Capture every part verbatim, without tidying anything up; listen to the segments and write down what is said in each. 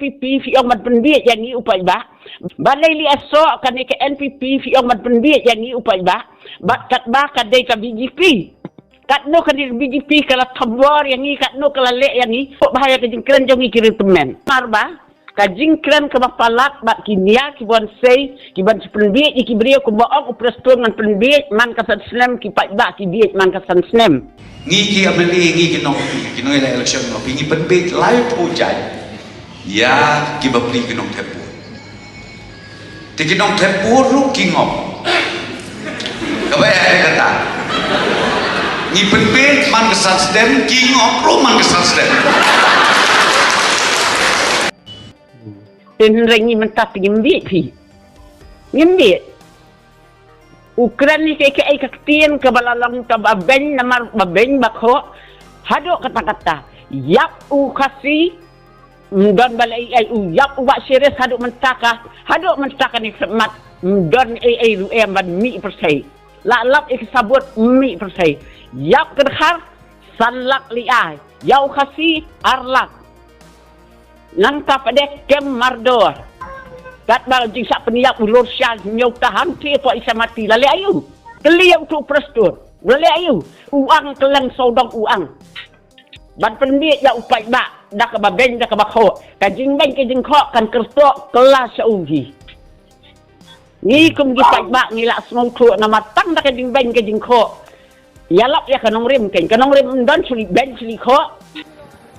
P P phi ong ban pynbiej ïa ngi u paidbah. Balei lei aso kane ka N P P phi ong ban pynbiej ïa ngi u paidbah. Bad katba ka dei ka B J P. Katno kane ka B J P ka la thambor ïa ngi, katno ka la leh ïa ngi. Pok bha ïa ka jingkren jong ngi ki riewtymmen. Namar ba ka jingkren kaba palat bad ki nia ki ban sei, ki ban pynbiej ïa ki briew kumba ong u Prestone ngan pynbiej man ka san snem, ki paidbah ki biej man ka san snem. Ngi ki M L A, ngi ki nong, ki nongïaleh election, ngi pynbiej laiphew jait ïa ki bapli ki nongthep vote. Te ki nongthep vote ruh ki ngop. Kaba ïa kata, ngi pynbiej man ka san snem, ki ngop ruh man ka san snem. Te hynrei ngi mynta te ngim biej phi. Ngim biej. U kren ïa kaei kaei ka ktien kaba la long kaba beiñ namar ba beiñ ba khoh. Haduh katta katta, ïap u Khasi, ym don ba lei ei, u ïap u Bah Sharif haduh mynta ka, haduh mynta kane ka khmat, ym don ei ei ruh em ban mih pyrthei. La lap ïa ka sabut, mih pyrthei. Ïap ka dkhar, san lak lei ei. Ïa u Khasi, ar lak. Nangta pat de kem mardor. Katba la jingshah pynïap u Lorshah, hynñiew ta hangtei hapoh Isamati, la leh aïu? Kylli ïa utu u Prestone, la leh aïu? U ang kylleng sawdong u ang. Ban pynbiej ïa u paidbah da kaba beiñ da kaba khoh. Ka jingbeiñ ka jingkhoh kan kyrtoh kylla sha u hi. Ngi kum ki paidbah ngi la sngewthuh namar tang da ka jingbeiñ ka jingkhoh. Ïalap ïa ka nongrim keiñ, ka nongrim ym don shu leit beiñ shu leit khoh.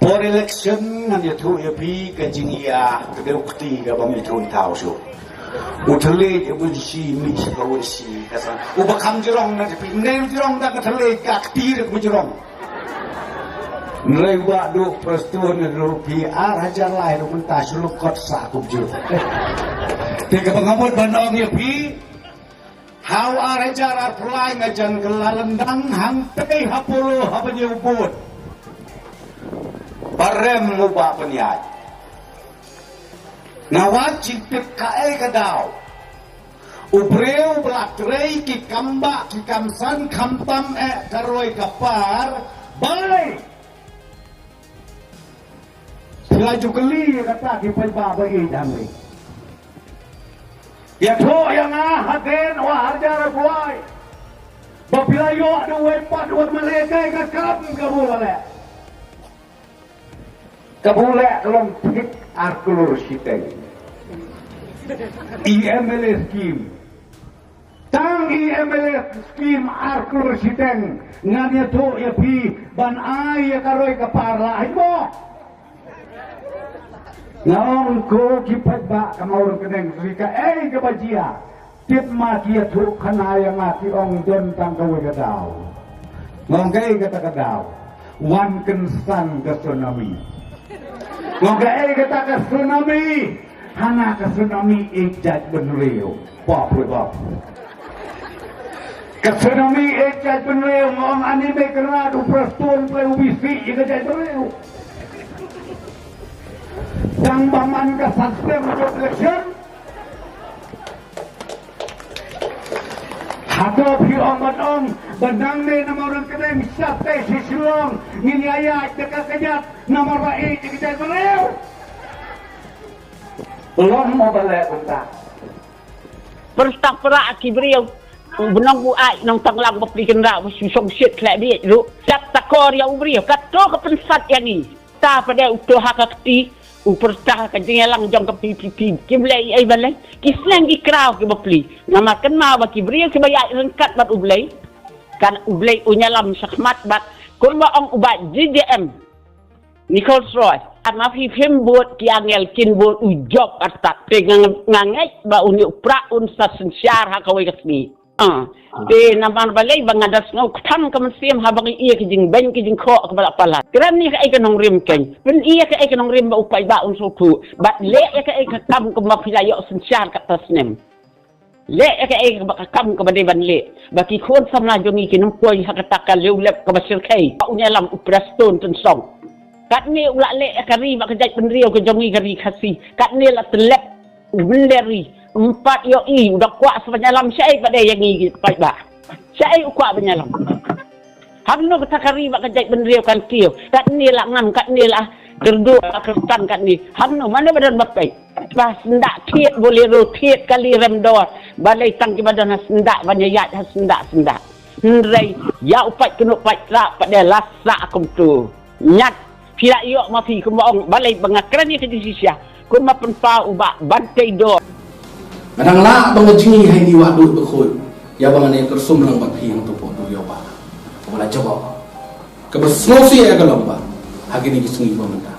Por election ngan ïathuh ïa phi ka jingïa ka dei u kti kaba ym ïathuh ïa thaw shuh. U thylliej u bun shi mih shi ka wei shi ka san. Uba kham jrong na phi, ym dei jrong da ka thylliej, ka kti ruh ka jrong. Hynrei uba duh Prestone ruh phi, ar hajar lai ruh mynta shu lukot sa kumjuh. Te kaba nga mut ban ong ïa phi, ha u ar hajar arphew lai nga jan kylla lyndang hangtei ha Polo ha Bynñiewbun. Ba rem u Bah Pynïaid. Nga wad jingtip kaei ka daw. U briew ba la trei ki kam bah ki kam san khamtam eh ka roi ka par. Balei? Phi la ju kylli ïa kata ki paidbah ba ïeit hangne. Ïathuh ïa nga hadien u ar hajar arphew lai. Ba phi la ïoh da uwei pat u M L A, kaei ka kam kaba u la leh? Kaba u leh ka long thik ar klur shiteng. E M L A scheme. Tang e M L A scheme ar klur shiteng. Ngan ïathuh ïa phi ban ai ïa ka roi ka par la hynrei mo. Nga ong ko ki paidbah ka Mawryngkneng, kaei kaba jia. Tip ma ki ïathuh khana ïa nga, ki ong don tang kawei ka daw. Nga ong kaei kata ka daw? Wan kynsan ka tsunami. Nga ong kaei kata ka tsunami? Hana ka tsunami ïeit jaitbynriew. Bap re bap. Ka tsunami ïeit jaitbynriew, nga ong ani me kynrad u Prestone pynlong u bisi ïa ka jaitbynriew. Tang ba man ka san snem election. Hato phi ong ban ong ba nangne na Mawryngkneng shatei sha Shillong ngin ïa ïaid da ka kjat namar ba ïeit ïa ka jaitbynriew? Long mo ba leh kumta? Pyrta pra ki briew. U Bnong u ai nongtang lang bapli kynrad ba shu shong shit khleh biej ruh. Kat takor ïa u briew, kat to ka pynsat ïa ngi. Ta pat de uto ha ka kti, u pyrta ha ka jingïalang jong ka P P P. Kim leh ei ei ban leh. Ki sneng ki kraw ki bapli. Namar kynmaw ba ki briew kiba ïaid ryngkat bad U Blei. Kan U Blei un ïalam shakhmat bad kumba ong u Bah J J M. Nichols Roy. Ama phi phim bud ki angel kin bud u Job artat. Te nga, nga ngeit ba une u pra un sa synshar ha kawei ka sngi. Ah. Te namar balei ba nga da sngew kthang ka mynsiem haba nga ïa ka jingbeiñ ka jingkhoh kaba la palat. Kren ïa kaei ka nongrim keiñ. Pyn ïa kaei ka nongrim ba u paidbah un sngewthuh. Bad leh ïa kaei ka kam kumba phi la ïoh synshar kata snem. Leh ïa kaei kaba ka kam kaba dei ban leh. Ba ki khun samla jong ngi kin ym poi ha kata ka lew lep kaba shyrkhei. Ba u ïalam u Prestone Tynsong. Katne u la leh ïa ka ri bad ka jaitbynriew ka jong ngi ka ri Khasi. Katne la tyllep u Mynder ri. Ym pat ïohi u da kwah sa ban ïalam shaei pat de ïa ngi ki paidbah. Shaei u kwah ban ïalam. Hangno kata ka ri bad ka jaitbynriew kan kiew. Katne la ngam, katne la Kyrduh ka kyrtang katne. Hangno mano ba don ba peit? Ba syndah thied Bolero thied kali rem dor. Balei tang kiba don ha syndah ban ïaid ha syndah syndah. Hynrei ïa u paid kynnoh paid trah pat de la sah kumtu. Ñiat phi la ïoh ma phi kumba ong balei ba nga kren ïa ka jingshisha. Kumba pynpaw u Bah Banteidor. Nga dang lah ba nga jngi ha ine i wah duh ba khuid. Ïa ba ngan ïa kyrsum lang bad phi hangto poh duriaw ba. Ba la jubab. Kaba sngewsih ïa ka long ba ha kine ki sngi ba mynta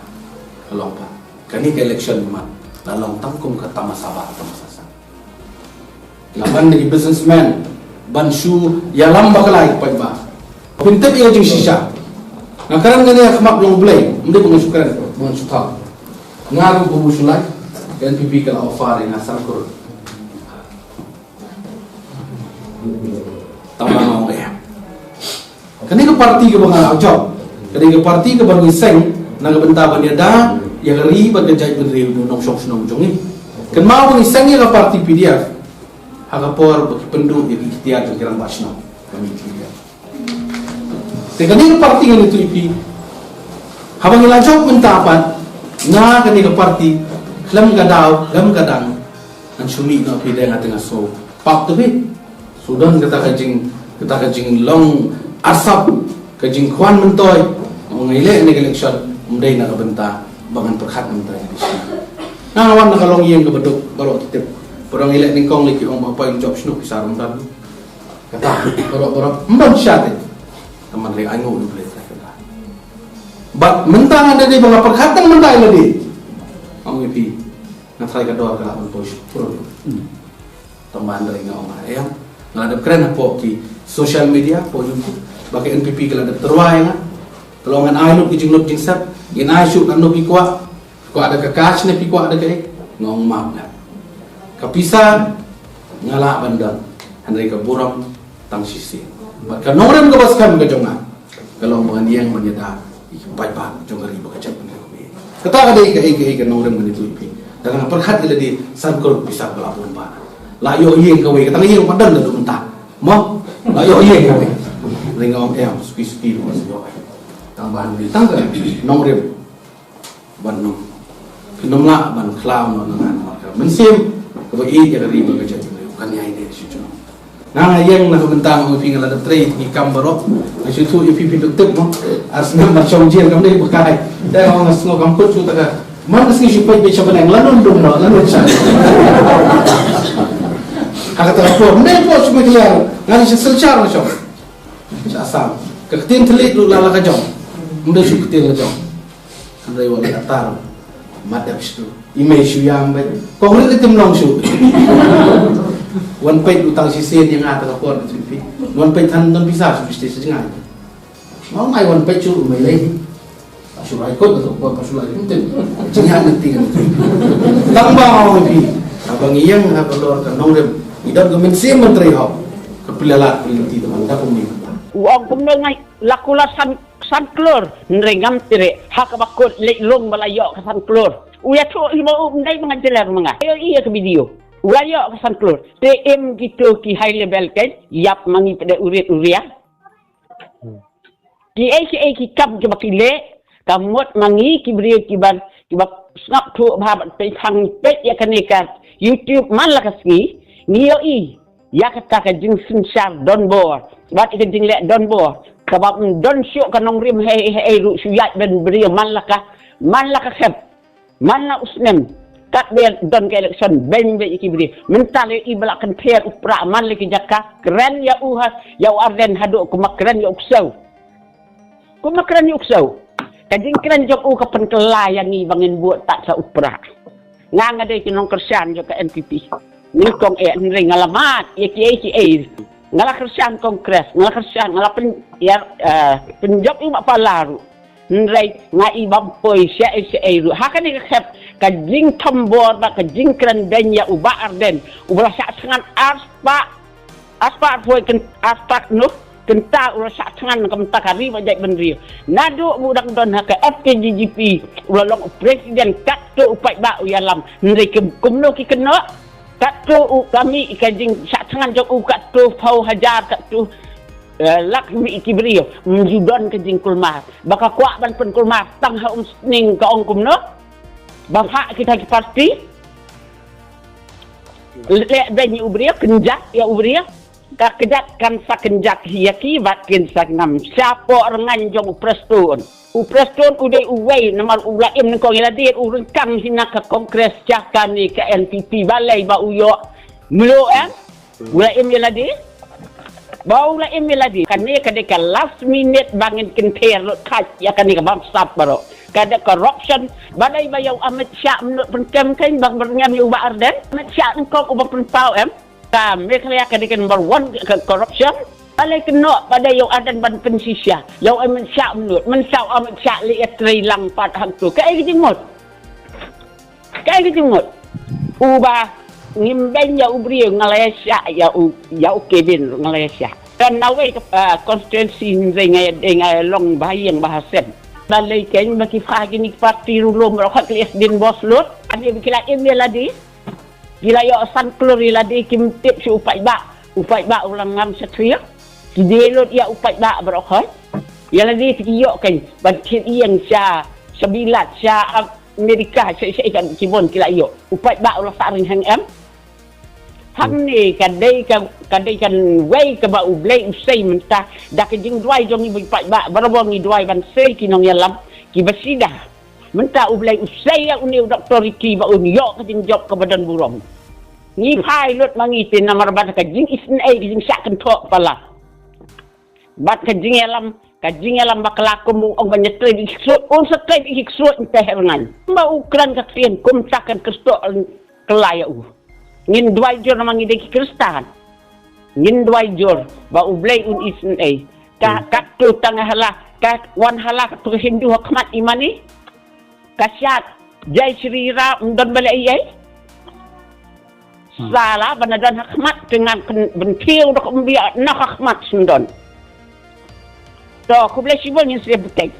ka long ba kane ka election ba la long tang kum ka tamasa ba tamasa sa. Nga ban da ki businessman ban shu ïalam bakla ïa ki paidbah. Pyntip ïa ka jingshisha. Nga kren kane ha khmat long Blei, ym dei ba ngan shu kren ba ngan shu thaw. Nga ruh ba ngan shu lai, ka N P P ka la offer ïa nga san klur. Tang ba nga ong ïa kane ka parti kaba nga la jop, kane ka parti kaba ngi seng na ka bynta ban ïada ïa ka ri bad ka jaitbynriew, nongshong shnong jong ngi. Kynmaw ba ngi seng ïa ka parti P D F ha ka por ba ki pynduh ïa ki iktiar jong ki rangbah shnong. Ka mi P D F. Te kane ka parti ngan ïathuh ïa phi, haba ngi la jop mynta pat na kane ka parti, khlem ka daw khlem ka dang, ngan shu mih noh phi, dei nga te nga sngew pap te phi. Shu don kata ka jing, kata ka jinglong arsap, ka jingkwah myntoi. Nga ong ngi leh ne ka election ym dei na ka bynta ba ngan pyrkhat mynta ïa ka election. Nga wan na ka longïing kaba duk, baroh ki tip. Baroh ngi leh nyngkong lei ki ong ba poi jop shnong pisa rum dan. Kata baroh baroh ym don sha te. Ka man lei ai nguh ïa U Blei kata. Bad mynta nga dei ba nga pyrkhat tang mynta ïa lade. Ong ïa phi, nga tharai ka dor ka lah ban poi shuh. Tang ba hynrei nga ong ïa nga la dep kren hapoh ki social media, hapoh YouTube, ba ka N P P ka la dep tyrwa ïa nga. Ka long ngan ai lut ki jinglut jingsep, ngin ai shuh katno phi kwah, kwah da ka cash ne phi kwah da kaei. Nga ong map lem. Ka pisa nga lah ban don, hynrei ka burom tang shisien. Bad ka nongrim kaba skhem ka jong nga ka long ba ngan ïeng ban ïada ïa ki paidbah jong ka ri bad ka jaitbynriew. Kata ka dei kaei kaei ka nongrim ngan ïathuh ïa phi. Lada nga pyrkhat ïa lade, san klur pisa ba la bun ba la ïoh ïing kawei, kata nga ïing pat don da dum mynta. Mo la ïoh ïing kawei. Hynrei nga ong em, suki suki ruh nga sa ïoh. Tang ba hynrei tang ka nongrim ban nym, phin nym lah ban khlaw noh na nga namar ka mynsiem kaba ïeit ïa ka ri bad ka jaitbynriew. Kan ïai ne shu jong. Nga nga ïeng na ka bynta nga ong ïa phi nga la dep trei ki kam baroh. Nga shu ïathuh ïa phi, phin duk tip mo. Ar snem ban shong jia kam dei ba kai. Te nga ong nga sngew kam kut shu ta ka. Man ka sngi shu peit beit sha bneng, la nun dum noh, la nun sha. Ha kata ka por, ne por shu peit clear. Nga shu Silchar nga shong. Sha Assam. Ka ktien thylliej ruh la la ka jong. Ym dei shu ktien la jong. Hynrei wat la tar. Mat dep shu. I mei shu ïam beit. Kong rit rit im long shu. Wan peit u tang shisien ïa nga ta ka por na three P. Wan peit than don pisa shu shisien sha jngai. Nga ong ai wan peit shu u mei lei. Shu lai kot ka por shu lai rit rit. Jingïa na ti kan. Tang ba ong phi. Haba ngi ïeng ha ka lor ka nongrim. Ngi don ka mynsiem ban trei hok. Ka phi la lad phi la ti ta ban da kumne. U ong kumno ngai la kular san San klur, hynrei ngam treh, ha kaba kut leit rung ba la ïoh ka san klur. U ïathuh hi ma u, ym dei ma nga jylliew ma nga. Ïoh ïa ka video. U la ïoh ka san klur. Te em kito ki high level kein, ïap ma ngi pat de u rit u ria. Kiei kiei ki kam kiba ki leh, ka mut ma ngi ki briew kiban, kiba sngap thuh bha bad peit hangtei ïa kane ka YouTube man la ka sngi, ngi ïohi. Ïa kata ka jingsynshar donbor bad ïa ka jingleh donbor kaba ym don shuh ka nongrim hei hei ruh shu ïaid ban briew man la ka, man la ka khep, man la u snem. Katba don ka election beiñ beiñ ïa ki briew. Mynta lei i ba la kynther u Prah man la ki jaka, kren ïa u ha, ïa u Ardent haduh kumba kren ïa u Ksew. Kumba kren ïa u Ksew. Ka jingkren jong u ka pynkylla ïa ngi ba ngin bud tad sa u Prah. Nga nga dei ki nongkyrshan jong ka N P P. Nyngkong eh hynrei nga la mad ïa kiei kiei. Nga la kyrshan Congress, nga la kyrshan, nga la pyn, ïa, eh, pynjop ïa u Bah Pala ruh. Hynrei nga i bym poi shaei shaei ruh. Ha kane ka khep ka jingthombor bad ka jingkren beiñ ïa u Bah Ardent. U ba la shah thngan arspah Arspah poi kyn-, arspah noh kynta u la shah thngan na ka bynta ka ri bad jaitbynriew. Naduh ba u dang don ha ka F K J G P u la long u president, katto u paidbah u ïalam. Hynrei kum-, kumno ki kynnoh? Katto u kami ka jingshah thngan jong u katto phew hajar, katto eh, lak mi ki briew, mju don ka jingkulmar. Ba ka kwah ban pynkulmar, tang ha um sning ka ong kumno. Ba phah kita ki parti. Leh ben ïa u briew, kynjat ïa u briew. Ka kjat kan sa kynjat hi ïa ki, bad kin sa ngam. Sha por ngan jong u Prestone. U Prestone u dei uwei, namar u la im nyngkong ïa lade, u ryngkang hi na ka Congress, sha kane ka N P P, balei ba u ïoh mluh em. U la im ïa lade. Ba u la im ïa lade. Kane ka dei ka last minute ba ngin kynther lut khat ïa kane ka bamsap baroh. Ka dei corruption. Balei ba ïa u Amit Shah mluh pynkem kein ba ngam ïa u Bah Ardent. Amit Shah nyngkong uba pynpaw em. Ka Meghalaya ka dei ka number one ka corruption. Balei kynnoh ba dei ïa u Ardent ban pynshisha. Ïa u Amit Shah mluh. Mynta u Amit Shah leh ïatrei lang pat hangto. Kaei ka jingmut. Kaei ka jingmut. Uba ngim beiñ ïa u briew nga la ïa shah ïa u, ïa u Kevin nga la ïa shah. Kan nawei ka, ah, constituency hynrei nga ïa, nga ïa long ba ha ïing ba ha sem. Balei kein ba ki phah kine ki parti ruh lum ruh ka kli S din bos lut. Ani ba ki la im ïa lade. Ki la ïoh san klur ïa lade kim tip sha u paidbah. U paidbah u la ngam sha thriek. Ki dei lut ïa u paidbah baroh hoi. Ïa lade te ki ïoh kein ban thied ïing sha, sha Bilat, sha Amerika, sha, sha, sha ki bun ki la ïoh. U paidbah u la sah ring hang em. Hangne ka dei ka, ka dei kawei kaba U Blei u sei mynta. Da ka jingduwai jong ngi ba u paidbah, barabor ngi duwai ban sei ki nongïalam kiba sida. Mynta U Blei u sei ïa une u doktor Ricky ba un ïoh ka jingjop kaba don burom. Ngi phai lut ma ngi te namar ba ka jingisynei ka jingshah kynthoh pala. Bad ka jingïalam, ka jingïalam bakla kum u ong ban ïatrei bad ki ksuid, un sa trei bad ki ksuid mynta her ngan. Ba u kren ka ktien kumta kan kyrtoh kylla ïa u. Ngin duwai jur namar ngi dei ki Khristan. Ngin duwai jur ba U Blei un isynei. Ka, hmm, katto tang ha la, ka wan ha la katto ka Hindu ha khmat i mane. Ka shad, Jai Shri Ram, ym don ba leh ei ei. Hmm. Sala ba na don ha khmat te ngan pyn, pynthiew dok ym bia na ha khmat sngdon. To, khublei shibun ngin sa ïa bteng.